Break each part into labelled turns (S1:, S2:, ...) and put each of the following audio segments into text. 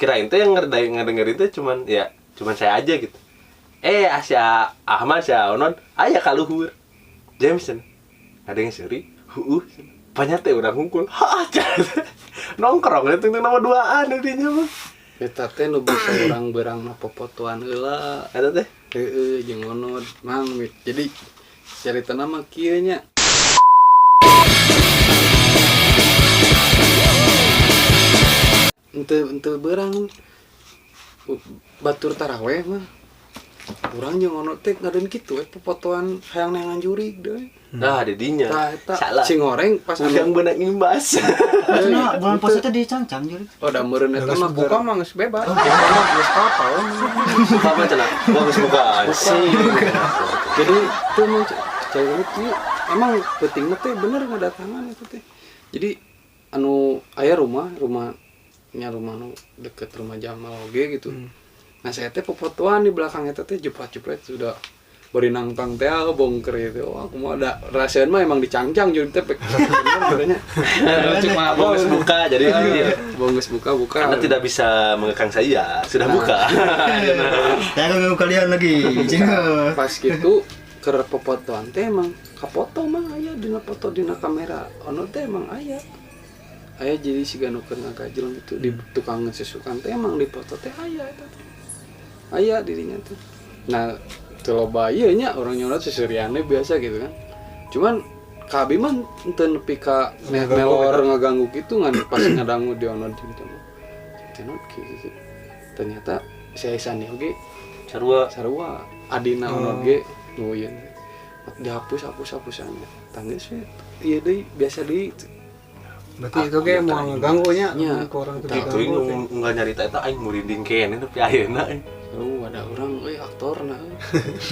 S1: Kirain teh yang ngedengerin teh cuman ya cuman saya aja gitu. Eh, Asya Ahmad sia Onon aya ka luhur. James cenah. Ngadenge seuri, heueuh. Banyak teh urang hungkul. Ha, nongkrong teh nama duaan dinya mah.
S2: Eta teh nu bisa urang beurangna popotoan heula.
S1: Eta teh.
S2: Heeh, jeung Onod, Mang. Jadi caritana mah kieu nya. Ente ente beurang batur taraweh mah. Urang jeung Onod teh ngadeun kitu we popotoan hayang neangan jurig deui.
S1: Nah, di dinya.
S2: Tah eta
S1: Salah.
S2: sing goreng pas
S1: Urang
S2: anu
S1: beunang imbas.
S3: Nah, bulan puasa teh dicancang jadi.
S2: Oh, da meureun eta
S4: Geus
S2: mah
S4: buka mah geus bebas.
S2: Geus apa we.
S1: Buka apa cenah? Wah, geus buka. Sih.
S2: Jadi tuh emang cewek itu emang penting mah teh bener ngadatangan itu teh. Jadi anu aya rumah rumahnya rumah nu deket rumah Jamal oge gitu. Nah, saya teh popotoan di belakang eta teh jepret-jepret sudah bari nangtang teh ah, bongker gitu. Wah, aku mah ada rasain mah emang dicangcang jadi teh pek. Bener,
S1: Cuma geus buka jadi
S2: iya, bongges buka-buka.
S1: Anda tidak bisa mengekang saya, sudah
S2: Nah.
S1: buka.
S3: Saya ganggu kalian lagi. Cina.
S2: Pas gitu keur popotoan teh emang kapoto mah aya dina foto dina kamera ono teh emang aya aya, jadi siga nu keur ngagajleng gitu di tukang sesukan teh emang di foto teh aya eta teh aya dirinya teh. Nah, teu loba ieu nya urang nyonot seseriannya biasa gitu kan, cuman ka abi mah teu nepi ka melor ngaganggu gitu ngan pas ngadangu di ono gitu mah teh gitu. Ternyata si Aisan oge
S1: Sarua.
S2: Sarua adina ono ge nu ieu dihapus hapus hapusannya tangis we ieu deui biasa deui.
S4: Berarti itu ge mau ngeganggu nya,
S2: Nya.
S4: ke orang teu
S1: Itu
S4: diganggu teh.
S1: enggak nyarita eta aing murinding keneh tapi ayeuna.
S2: Seru ada orang euy aktorna euy.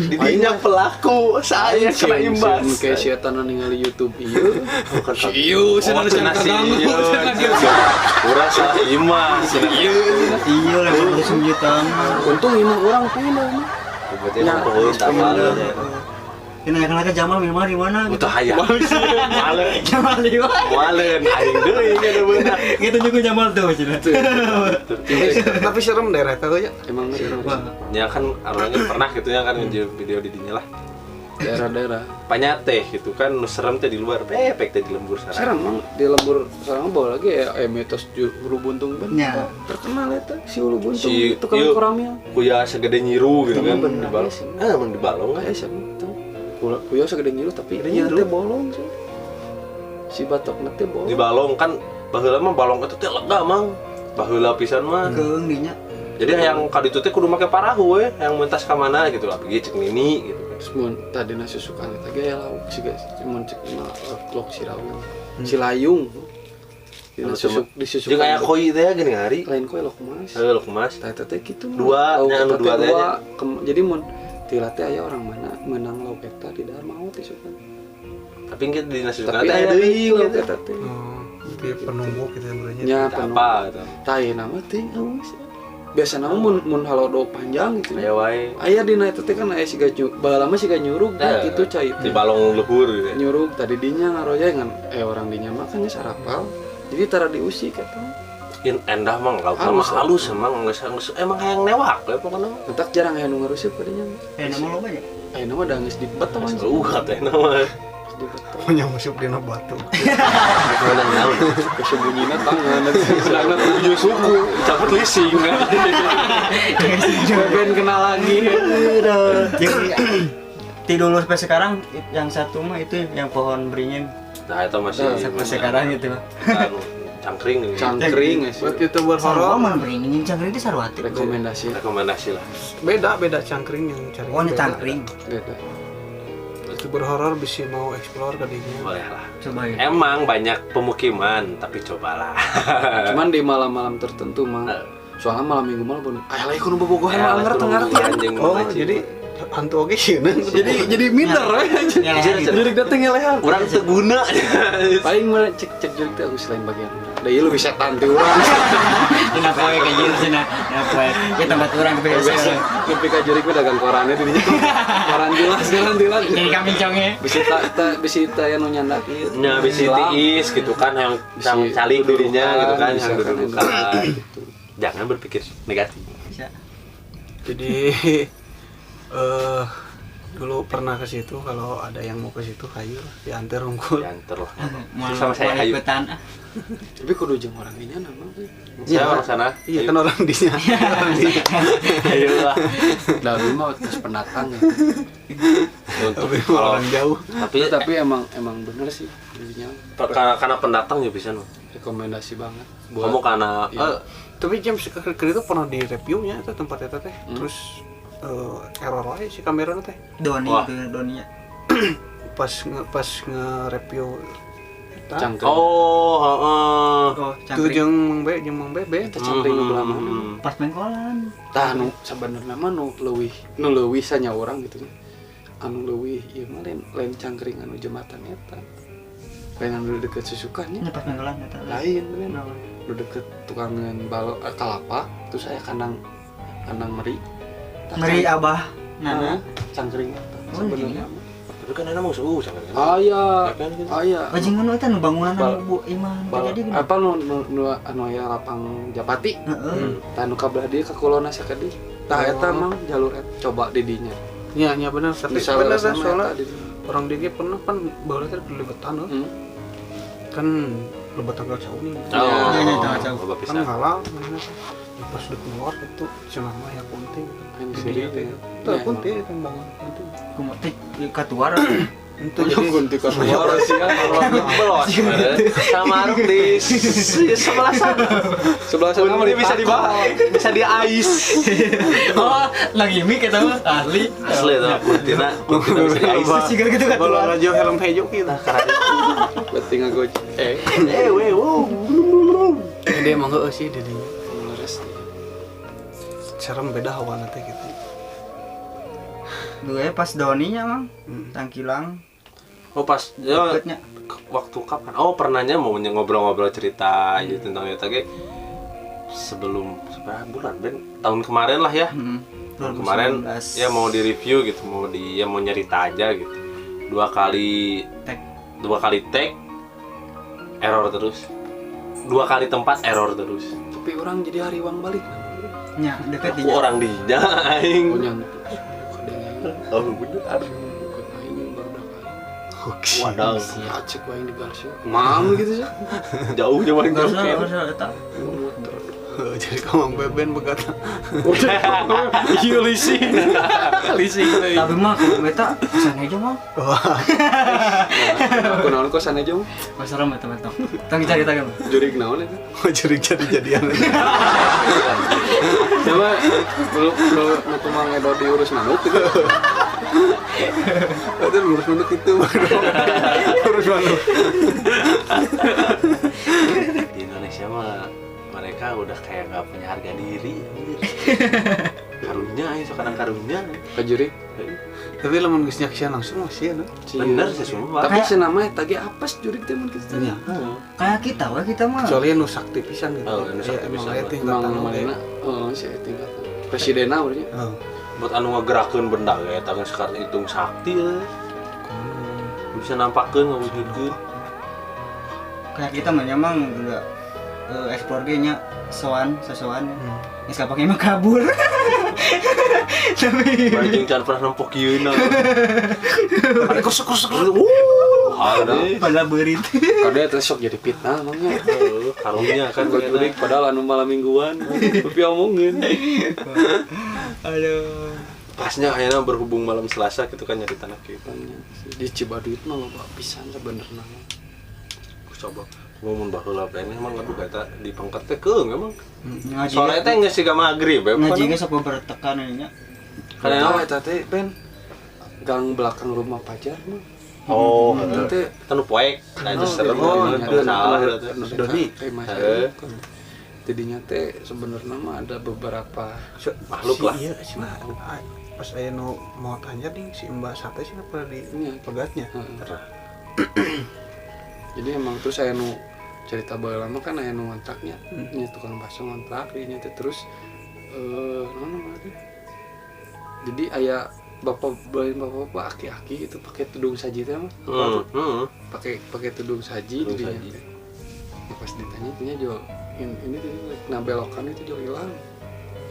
S1: Didinya pelaku, saya kena imbas.
S2: Kayak setan ningali YouTube ieu.
S1: Bukan
S2: Ieu
S1: Oh,
S2: cenah
S1: cenah si
S2: kaganggu
S1: ieu.
S2: cenah
S1: Urang salah imah.
S2: ieu.
S3: Iya lah langsung jutaan.
S2: Untung imah urang pindah mah.
S1: Berarti emang tuh tak malu.
S3: Ini nanya lagi Jamal minimal di mana gitu.
S1: Udah hayang. Malen.
S3: Jamal di mana?
S1: Malen aing deui kada beunang.
S3: Gitu juga Jamal tuh cina.
S4: Tapi serem daerah eta teh nya.
S2: Emang serem.
S1: Ya kan orangnya pernah gitu ya kan nge video di dinya lah.
S2: Daerah-daerah.
S1: Panya teh gitu kan nu serem teh di luar, pepek teh di lembur sarang.
S2: Serem mang di lembur sarang bawa lagi ya mitos Ulu Buntung bener.
S3: Nya.
S2: Terkenal eta si Ulu Buntung
S1: Si
S2: tukang
S1: ieu,
S2: koramil.
S1: Kuya segede nyiru gitu kan
S2: Bener,
S1: di balong.
S2: sih.
S1: Ah, emang di balong kan.
S2: Kayak siapa tuh? Kuya segede nyiru tapi
S1: Gede
S2: ieu
S1: nyiru.
S2: teh bolong sih. Si batokna teh bolong.
S1: Di balong kan baheula mah balong itu teh lega mang. Baheula pisan mah.
S3: Keung dinya.
S1: Jadi yang kaditu teh kudu make parahu we, yang mentas ka mana gitu lah, pergi cek nini gitu kan.
S2: Terus mun tadi nasi susukan eta ge aya lauk sih guys. Mun cek mah lauk sirawung. Silayung. Dina
S1: Anu
S2: susuk disusukan.
S1: Jeung aya koi teh geuning hari.
S2: Lain koi lauk mas.
S1: Heuh lauk mas.
S2: Tah eta teh kitu mah.
S1: Dua,
S2: Lauk
S1: nya anu
S2: eta teh
S1: dua teh
S2: dua. Jadi mun tila teh aya orang mana menang lauk eta di dahar maot isukan.
S1: Tapi engke di nasi susukan
S2: Tapi
S1: teh aya
S2: aya
S1: deui
S2: deui lauk
S1: gitu.
S2: eta teh.
S4: Oh, berarti penunggu gitu sebenarnya.
S2: Nya
S1: Teu apa gitu.
S2: Tah ayeuna mah teh eueuh. Biasana mah mun halodo panjang gitu.
S1: Aya wae.
S2: Aya dina eta teh kan aya siga baheula mah siga nyurug
S1: Nah,
S2: gitu cai
S1: Di
S2: teh.
S1: balong luhur gitu.
S2: Nyurug tadi dinya ngaroya ngan orang dinya mah kan geus arapal. Jadi tara diusik eta.
S1: In endah mang lauk mah
S2: Halus,
S1: halus emang geus geus emang hayang newak we pokona mah.
S2: Entak jarang aya nu ngaruseup ka dinya.
S3: Eh nama lo banyak.
S2: Ayeuna mah da geus dibeton.
S1: Geus katena mah.
S2: Geus dibeton.
S4: Punya musuh dina batu.
S1: Menang naon.
S2: Kesembunyiina tangan sedangna
S1: Tujuh suku, cabut leasing.
S2: Ben kenal lagi.
S3: Jadi tidur lu sampai sekarang yang satu mah itu yang pohon beringin
S1: Nah, itu masih
S3: sampai sekarang itu.
S1: Anu, cangkring ini.
S2: Cangkring geus.
S4: Buat youtuber
S3: Sarua
S4: horor
S3: mana beringin cangkring itu sarwati.
S2: Rekomendasi
S1: Rekomendasi lah.
S4: beda beda cangkring yang cari.
S3: Oh ini
S4: beda.
S3: cangkring.
S2: beda.
S4: Youtuber horor bisa mau explore ke dinya.
S1: Boleh lah.
S3: Coba ya.
S1: Emang banyak pemukiman, tapi cobalah.
S2: Cuman di malam-malam tertentu mah. Soalnya malam minggu malam pun aya lagi kudu bobogohan mah ngerti ngerti.
S1: Anjing
S4: Oh, jadi hantu oge sieun.
S2: Jadi minder we.
S3: Ngelehan gitu.
S2: Jurik dateng ngelehan.
S1: Urang teu guna.
S2: Paling mah cek cek jurik teh aku selain bagian urang. Da ieu lebih setan ti urang.
S3: Dina poe kayak gitu sih nah. Dina poe. Ya tempat orang
S2: Biasa
S3: biasa.
S2: nepi ka jurik mah dagang korannya di dinya. Koran jelas, koran jelas.
S3: Jadi kambing conge.
S2: Bisi ta bisi ta anu nyandak ieu.
S1: Nya bisi tiis gitu kan yang yang calik dirinya gitu kan, yang
S2: Bisa kan,
S1: dudukan.
S2: gitu.
S1: Jangan berpikir negatif.
S3: Bisa.
S4: Jadi dulu pernah ke situ, kalau ada yang mau ke situ hayu lah, diantar unggul.
S1: Diantar lah. Sama saya hayu.
S2: Tapi kudu jeung orang dinya nama teh.
S1: Saya orang sana.
S4: Iya kan orang dinya.
S1: Hayu lah.
S2: Da mah terus pendatang ya.
S1: Untuk kalau orang
S4: jauh.
S2: Tapi emang bener sih dinya.
S1: Karena pendatang ya bisa no.
S2: Rekomendasi banget. Buat
S1: kamu karena
S2: iya.
S4: Tapi jam ke itu pernah di reviewnya itu tempat eta teh. Terus error wae si kamerana teh.
S3: Doni Doni. Pas
S4: nge-review eta.
S1: Oh, heeh.
S4: Tuh jeung Mang Bebe
S2: eta cangkring nu belah mana?
S3: Pas mengkolan.
S2: Tah nu sabenerna mah nu leuwih sanya urang gitu nya. Anu leuwih ieu mah lain cangkring anu jembatan eta. Lain anu deket susukan nya.
S3: Nya pas mengkolan eta.
S2: Lain bener. Nu deket tukangan balok kalapa terus aya kandang meri.
S3: Meri abah nana
S2: cangkring eta sebenarnya.
S1: Tapi kan enak mau suhu cangkring.
S2: Aya. Aya.
S3: Bajingan eta nu bangunan anu bu imah jadi gini.
S2: Apa nu anu aya lapang Japati. Heeh. Tah nu ka belah dieu ka kulona sakedik. Tah eta mah jalur eta coba di dinya.
S4: Nya nya bener tapi bener soalnya orang dieu pernah pan baheula teh lebetan heuh. Kan lebetan ka jauh nih.
S1: Oh,
S4: kan ngalang pas udah keluar itu cenah mah ya kunti gitu. Di itu kunti itu bangun kunti.
S3: Kumaha katuar.
S4: Itu jadi
S2: kunti katuar sih ya.
S1: Belos. Sama aruk di sebelah sana.
S2: Sebelah sana
S1: kunti bisa dibawa, bisa di ais.
S3: Oh, lagi mik eta mah asli.
S1: Asli itu kuntina, kuntina bisa di ais.
S3: Siga gitu katuar.
S4: Bola helm hejo gitu.
S2: Berarti ngagoj.
S1: We wow.
S4: Jadi emang heueuh sih didinya. Serem beda hawa nanti gitu.
S3: Gue pas Doninya mang, Tangkilang.
S1: Oh pas ya, waktu kapan? Oh pernahnya mau ngobrol-ngobrol cerita gitu tentang itu ge sebelum seberapa bulan Ben? Tahun kemarin lah ya. Tahun kemarin ya mau di review gitu, mau di ya mau nyerita aja gitu. Dua kali tag error terus. 2 kali tempat error terus.
S2: Tapi orang jadi hariwang balik.
S3: Nya, dekat
S1: aku orang di aing.
S2: Oh,
S1: oh bener.
S2: Aing baru dak.
S1: Waduh,
S2: acek aing di Garsia. Mam gitu sih.
S1: Jauh jauh aing
S3: jauh. Eta.
S4: Jadi kamu Beben begata.
S1: Iya leasing. Leasing teh.
S3: Tapi mah kudu eta kosan aja mah.
S2: Aku naon kosan aja mah.
S3: Serem eta mah. Tong cari tag mah.
S2: Jurig naon eta?
S4: Oh, jurig jadi-jadian.
S2: Coba lu nu kumang edo diurus manuk gitu.
S4: Itu urus manuk itu. Urus manuk.
S1: Di Indonesia mah mereka udah kayak nggak punya harga diri. Karunya, ayo sekarang karunya.
S2: Kajuri.
S4: Tapi lamun geus nyaksian langsung masih ya,
S1: bener sih semua.
S2: Tapi senamanya tadi apa sih jurik teh mun kitu nya?
S3: Kayak kita we kita mah.
S4: Kecuali nu sakti pisan gitu.
S1: Oh, nu sakti pisan.
S2: Emang manehna heeh si tingkatan. Presidenna urangnya.
S1: Buat anu ngagerakeun benda ge eta geus sekarang hitung sakti euy. Bisa nampakeun ngawujudkeun.
S3: Kayak kita mah emang udah eksplor ge nya soan, sesoan. Geus kapake mah kabur. Tapi
S1: bari jeung can pernah nempok ieu na.
S4: Kosok-kosok.
S3: Padahal beurit.
S2: Kade eta sok jadi fitnah mangnya.
S1: Heeh, karunya kan
S2: jurik padahal anu malam mingguan. Tapi omongin.
S3: Aduh.
S1: Pasnya ayeuna berhubung malam Selasa gitu kan nyari tanah kieu.
S2: Di Cibaduyut mah loba pisan sabenerna.
S1: Coba mun baheula teh emang ngaduga eta di pangkat teh keung emang. Sore teh geus siga magrib we.
S3: Ngaji ge sok bebertekan nya.
S2: Kana eta teh Ben gang belakang rumah pacar mah.
S1: Oh, eta teh tanu poek. Nah, itu serem salah eta teh.
S4: Doni.
S2: Jadinya teh sebenarnya mah ada beberapa
S1: makhluk lah.
S4: Iya, pas aya nu mau tanya nih si Mbak Sate sih pernah di pegatnya.
S2: Pernah. Jadi emang terus saya nu cerita baheula mah kan aya nu ngontraknya, nya tukang bakso ngontrak dinya teh terus naon namanya teh. Jadi aya bapak-bapak aki-aki itu pakai tudung saji teh mah. Pakai tudung saji dinya teh. Ya, pas ditanya tanya jual ini rek na belokan itu jauh hilang.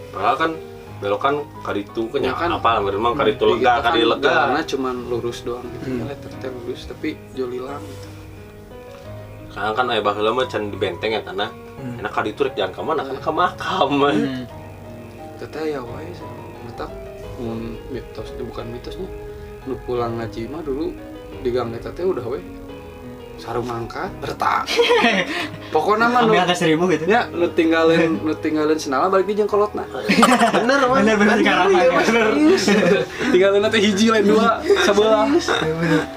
S1: Padahal kan belokan kaditu kan
S2: Ya
S1: ya,
S2: kan.
S1: apa memang kaditu
S2: Di
S1: lega
S2: kita kan
S1: kadi lega.
S2: jalannya cuman lurus doang gitu ya, letter teh lurus tapi jauh hilang gitu.
S1: Sekarang kan aya baheula mah can di benteng ya tanah. Enak kaditu rek jalan ka mana kan ka makam.
S2: Teteh ya wae mata mun mitos bukan mitosnya nu pulang ngaji mah dulu di gang eta teh udah we sarung angkat retak. Pokoknya mah nu
S3: Ambil angka 1000 gitu.
S2: ya nu tinggalin senala balik di jeung kolotna.
S1: Bener mah.
S3: Bener bener sekarang.
S2: Iya, Mas. Serius. Tinggalin nanti hiji lain dua sebelah.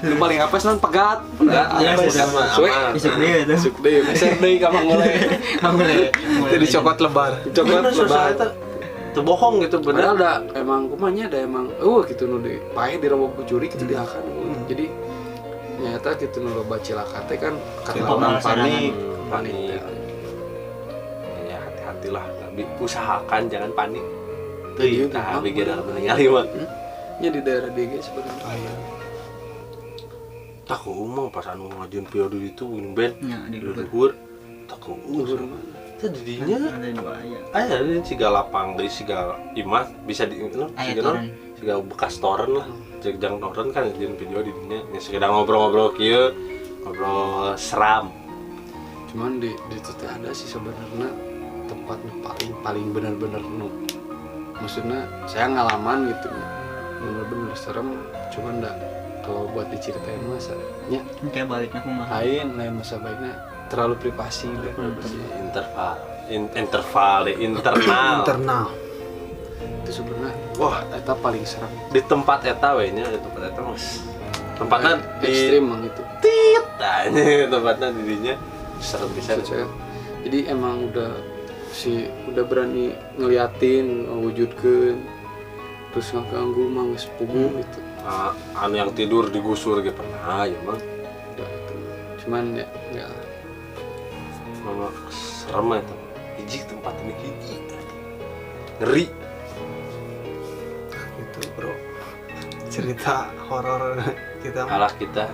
S2: Nu paling apes non pegat.
S1: Pegat,
S3: Iya,
S1: pegat
S3: sudah.
S1: mah
S2: Suwe.
S1: aman.
S3: Isuk dia itu.
S2: Isuk deui, meser deui ka Mang Oleh.
S3: Mulai.
S4: Jadi coklat lebar.
S2: Coklat
S1: Bener susah
S2: lebar.
S1: eta. Teu bohong gitu bener.
S2: Padahal da emang kumanya da emang gitu nu di paeh dirobok ku jurig gitu dihakan. Jadi nyata gitu nu loba cilaka teh kan karena orang panik, panik
S1: Panik.
S2: teh.
S1: Ya hati-hatilah, tapi usahakan jangan panik. Tuh,
S2: Iya,
S1: nah,
S2: memang.
S1: abg dalam ningali mah.
S2: Nya di daerah DG sebenarnya.
S4: Aya.
S1: Tak umum pas anu ngajieun piode itu win band
S3: Ya, di
S1: di
S3: luhur.
S1: luhur. Tak
S2: Luhur
S1: umum.
S2: mana?
S1: Teh di dinya
S3: Ada dua aya.
S1: aya di siga lapang deui siga imah bisa di non
S3: Aya
S1: siga non
S3: toren.
S1: siga bekas toren lah. Jang toren kan ngajieun video di dinya nya sekedar ngobrol-ngobrol kieu, ngobrol seram.
S2: Cuman di itu teh ada sih sebenarnya tempat nu paling paling benar-benar nu maksudnya saya ngalaman gitu ya bener-bener serem cuman ndak kalau buat diceritain masa nya
S3: Kayak baliknya kumaha.
S2: lain lain masa baiknya terlalu privasi deh.
S1: Interval, interval deh, internal.
S4: Internal.
S2: Itu sebenarnya
S1: Wah,
S2: eta paling serem
S1: di tempat eta we nya, di tempat eta mas. Tempatnya di
S2: ekstrim mang itu
S1: tit tanya tempatnya di dinya serem pisan.
S2: Maksud saya jadi emang udah si udah berani ngeliatin ngewujudkeun terus ngeganggu mah geus puguh gitu.
S1: Ah, anu yang tidur digusur gitu pernah ya mang.
S2: Udah itu cuman ya enggak
S1: Mama serem ya hiji tempat ini hiji ngeri.
S4: Gitu, Bro. Cerita horor kita.
S1: Alah kita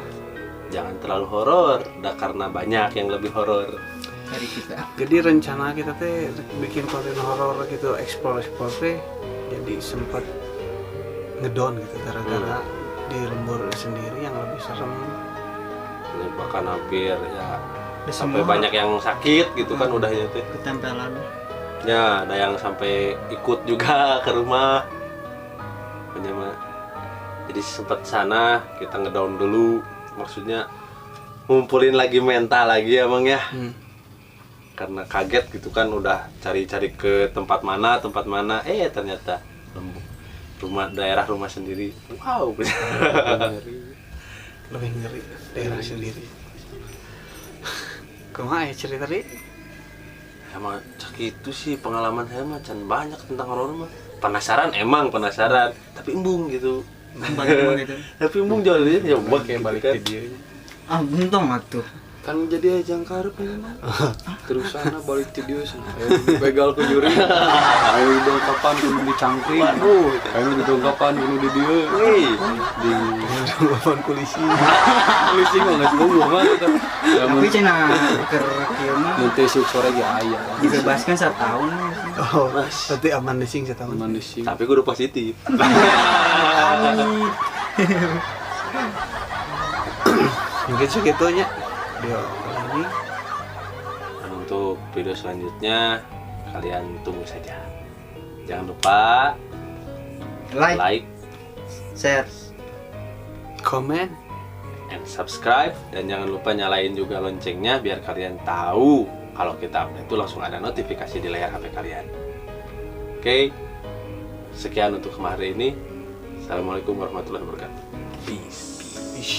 S1: jangan terlalu horor dah karena banyak yang lebih horor.
S3: Dari kita.
S4: Jadi rencana kita teh bikin konten horor gitu, explore explore teh jadi sempat ngedon gitu gara-gara di lembur sendiri yang lebih serem.
S1: Ini bahkan hampir ya
S3: Ya,
S1: sampai
S3: semua
S1: banyak yang sakit gitu kan udahnya teh.
S3: ketempelan.
S1: Ya, ada yang sampai ikut juga ke rumah. Pokoknya mah. Jadi sempat sana kita ngedown dulu, maksudnya ngumpulin lagi mental lagi ya Bang ya. Karena kaget gitu kan udah cari-cari ke tempat mana, ternyata rumah daerah rumah sendiri. Wow.
S4: Lebih ngeri daerah sendiri. Kumaha ya cerita tadi?
S1: Emang cek itu sih pengalaman saya mah can banyak tentang horor mah. Penasaran emang penasaran, tapi embung gitu.
S3: Balik gitu.
S1: Tapi embung jauh ya bang
S2: kayak balik
S1: kan.
S2: ke dia
S3: Ah, untung atuh.
S2: kan jadi ajang karep ini mah terus sana balik ti dieu sana ayo dibegal ku juri ayo didongkapan kudu dicangkring
S1: Waduh.
S2: ayo didongkapan kudu di dieu
S1: Wih,
S2: di
S4: Lawan polisi.
S2: polisi mah geus bogoh mah eta. Ya mun
S3: Tapi cenah keur kieu mah
S2: mun teh isuk sore ge aya
S3: dibebaskan setahun.
S4: Oh, berarti aman leasing setahun.
S2: aman di sini
S1: tapi gue udah positif.
S3: Amit.
S4: Mungkin segitunya. Video kali ini.
S1: Dan untuk video selanjutnya kalian tunggu saja. Jangan lupa
S3: Like,
S1: like
S3: share.
S4: Komen.
S1: and subscribe dan jangan lupa nyalain juga loncengnya biar kalian tahu kalau kita update itu langsung ada notifikasi di layar HP kalian. Oke. Sekian untuk hari ini. Assalamualaikum warahmatullahi wabarakatuh. Peace.
S4: Ish.